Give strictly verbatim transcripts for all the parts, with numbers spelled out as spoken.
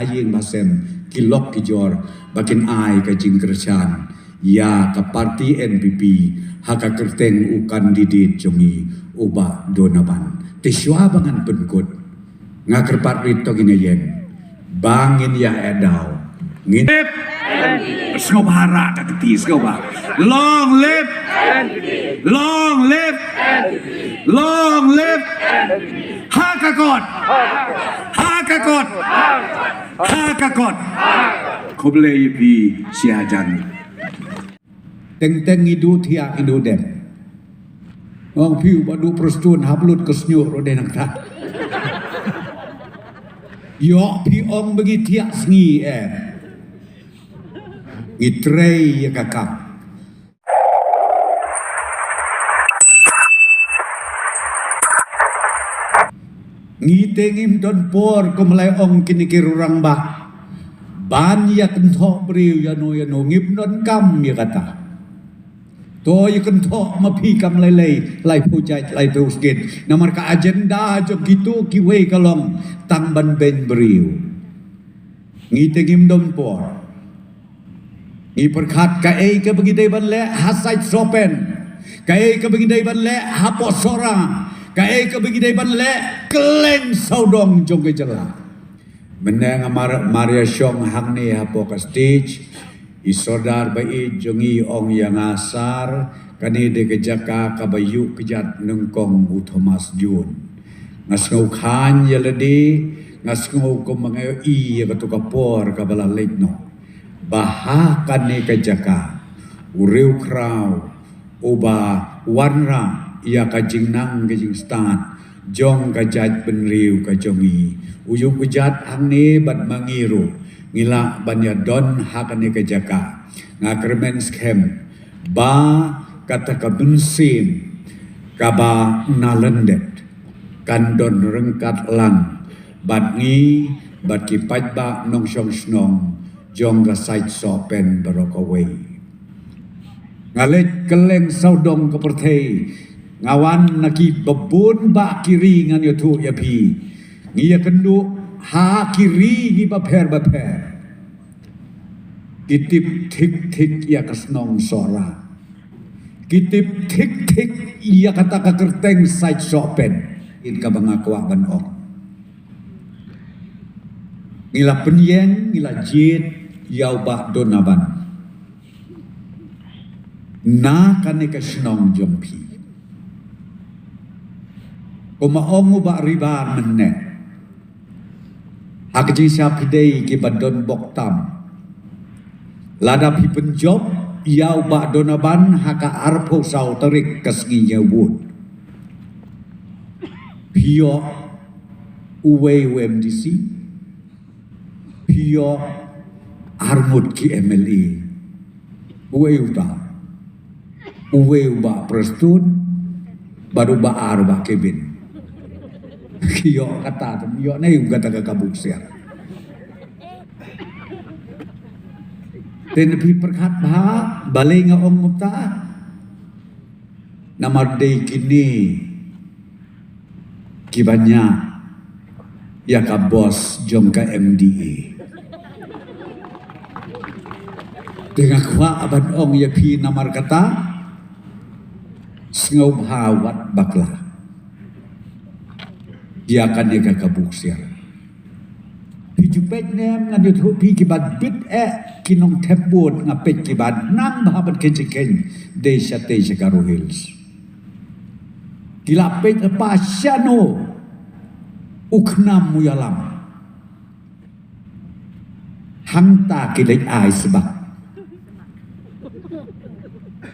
ïing ba sem, ki lok ki jor ba kin ai ka jingkyrshan ïa ka parti N P P ha ka kyrteng u candidate jong ngi, u Bah Donavan. Te shuwa ba ngan pynkut, nga kyrpad rit to ngin ïeng ba ngin ïa eh daw. Ngin sngewbha, rah ka kti sngewbha. Long live! Long live! Long live! Ha ka kot! Ha ka kot! Ha ka kot! Khublei ïa phi shi hajar. Teng teng ngi duh thiah ngi duh dem. Ong phi u ba duh Prestone hap lut ka sniuh ruh dei nangta. Ïoh phi ong ba ngi thiah sngi eh. Ngi trei ïa ka kam. Ngi te ngim don por kum la ong kine ki rangbah ban ïa kynthoh briew ïano ïano, ngim don kam ïa kata. To ïa kynthoh ma phi kam lei lei, laiphew jait, laiphew skit. Namar ka agenda jong kito kiwei ka long tang ban beiñ briew. Ngi te ngim don por. Ngi pyrkhat kaei kaba ngi dei ban leh ha Saitsohpen, kaei kaba ngi dei ban leh hapoh Sohra, kaei kaba ngi dei ban leh kylleng sawdong jong ka jylla. Mynne nga mar, mar ïa shong hangne hapoh ka stage, i sordar ba ïeit jong ngi ong ïa nga, Sir, kane dei ka jaka kaba ïuh kjat nyngkong u Thomas Jones. Nga sngew khlaiñ ïa lade, nga sngew kumba nga ïohi ïa kato ka por kaba la leit noh, ba ha kane ka jaka u riewkhraw uba wanrah ïa ka jingnang ka jingstad jong ka jaitbynriew ka jong ngi u ïuh kjat hangne bad ma ngi ruh ngi lah ban ïa don ha kane ka jaka. Nga kyrmen skhem ba kata ka mynsiem kaba na lyndet kan don ryngkat lang bad ngi, bad ki paidbah nongshong shnong jong ka Saitsohpen baroh kawei. Nga leit kylleng sawdong ka pyrthei, nga wan na kiba bun bah ki ri, ngan ïathuh ïa phi. Ngi ïakynduh ha ki ri kiba pher bapher. Ki tip thik thik ïa ka shnong Sohra. Ki tip thik thik ïa kata ka kyrteng Saitsohpen. Ïa kaba nga kwah ban ong, ngi la pynïeng, ngi la jied ïa u Bah Donavan na kane ka shnong jong phi. Kumba ong u Bah Ribar mynne, ha ka jingshisha phi dei kiba don bok tam. Lada phi pynjop ïa u Bah Donavan ha ka arphew saw tarik ka sngi ñiew vote, phi ïoh uwei u M D C, phi ïoh arngut ki M L A. Uwei uta? Uwei u Bah Prestone bad uba ar u Bah Kevin. Ki ïoh kata, te ym ïoh ne ïa kata ka kabu ksiar. Te ne phi pyrkhat bha balei nga ong kumta? Namar dei kine kiba ñiah ïa ka boss jong ka M D A. Te nga kwah ban ong ïa phi namar kata, sngewbha wat bakla ïa kane ka kabu ksiar. Phi ju peit ne em, ngan ïathuh phi, kiba bit eh ki nongthep vote nga peit kiba nang bha ban khein sha khein dei shatei sha Garo Hills. Ki la peit lypa shano u khnam u ïalam, hangta ki leit ai sbak.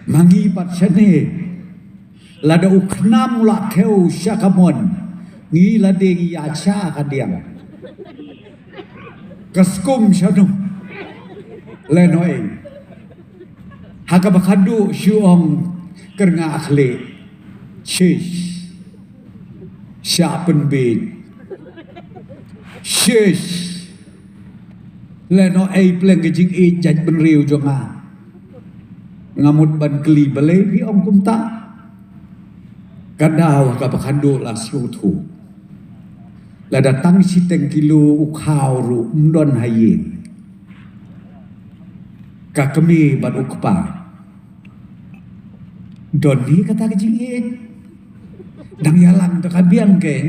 Ma ngi pat shane, lada u khnam u la thew sha kamon, ngi la dei ngi ïa sha ka diang. Ka skum shano? Lehnohei. Ha kaba khadduh shu ong kyrngah khlieh. Shish. Shah pynbiej. Shish. Lehnohei pleng ka jingïeit jaitbynriew jong nga. Nga mut ban kylli balei phi ong kumta. Ka daw ha kaba khadduh la sngewthuh. Lada tang shiteng kilo u khaw ruh ym don ha ïing. Ka kmie bad u kpa. Don hi kata ka jingïeit. Dang ïalang ta ka biang keiñ.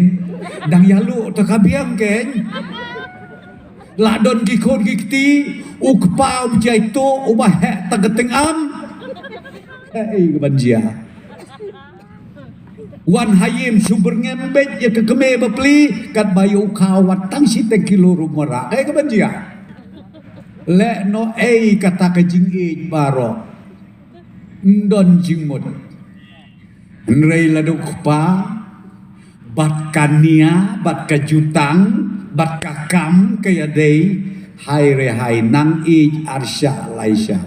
Dang ïaluh ta ka biang keiñ. La don ki khun ki kti, u kpa u jai to, u ba heh ta ka teng am. Hei ka ban jia. Wan ha ïing shu byrngem beit ïa ka kmie bapli, katba ïa u khaw wat tang shiteng kilo ruh mara. Hei ka ban jia. Leh noh ei kata ka jingïeit baroh. Ym don jingmut. Hynrei lada u kpa, bad ka nia, bad ka jutang, bad ka kam, ka ïadei, hai re hai nang ïeit ar shah lai shah.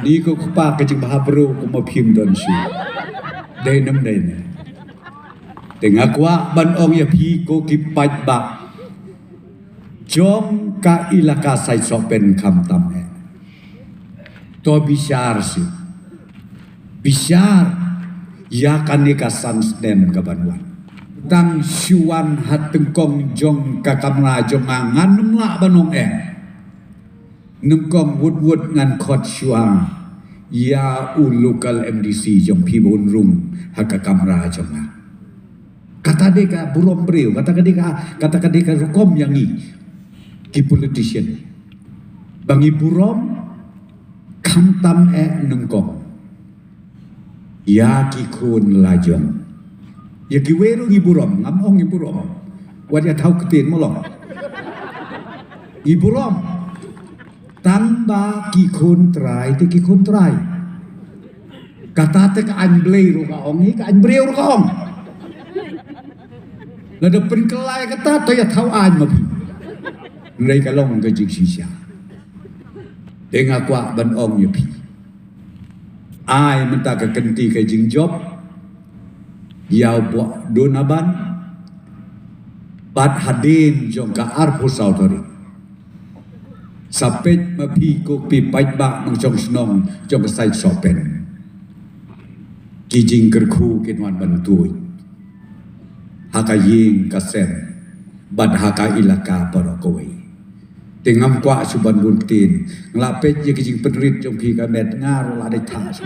Ni ko kpa ka jingbha briew ko ma phim don shu. Dei nam dei ne. Te nga kwah ban ong ïa phi ko ki paidbah jong ka ilaka Saisopen khamtam eh. To bishar sih. Bishar ïa kane ka san snem ka ban wan. Tang shu wan ha tyngkong jong ka kamra jong nga ngan ym lah ban ong eh. Nyngkong wut wut ngan khot shuwa ïa u local M D C jong phi ba un rung ha ka kamra jong nga. Kata dei ka burom briew, kata ka dei ka, kata ka dei ka rukom ïa ngi ki politician. Ba ngi burom khamtam eh nyngkong ïa ki khun la jong. Ïa kiwei ruh ngi burom, ngam ong ngi burom. Wat ïa thaw ktien mo long. Ngi burom. Tang ba ki khun trai te ki khun trai. Kata te ka aiñ Blei ruh ka ong, hi ka aiñ briew ruh ka ong. Lada pynkylla kata to ïa thaw aiñ ma phi. Hynrei ka long ka jingshisha. Te nga kwah ban ong ïa phi. Ai mynta ka kynti ka jingjop ïa u Bah Donaban bad hadien jong ka arphew saw tarik. Sa peit ma phi ko phi paidbah nongshong shnong jong ka Saisopen. Ki jingkyrkhu kin wan ban tuid ha ka ïing ka sem bad ha ka ilaka baroh kawei. Te ngam kwah shu ban bun ktien. Nga la peit ïa ki jingpynrit jong phi ka met nga ruh la dei tha shu.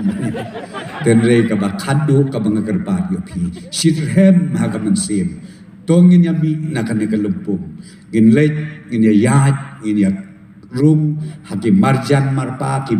Hynrei kaba khadduh kaba nga kyrpad ïa phi, shitrhem ha ka mynsiem. To ngin ïa mih na kane ka lympung. Ngin leit, ngin ïa ïaid, ngin ïa rung ha ki marjan marpa, ki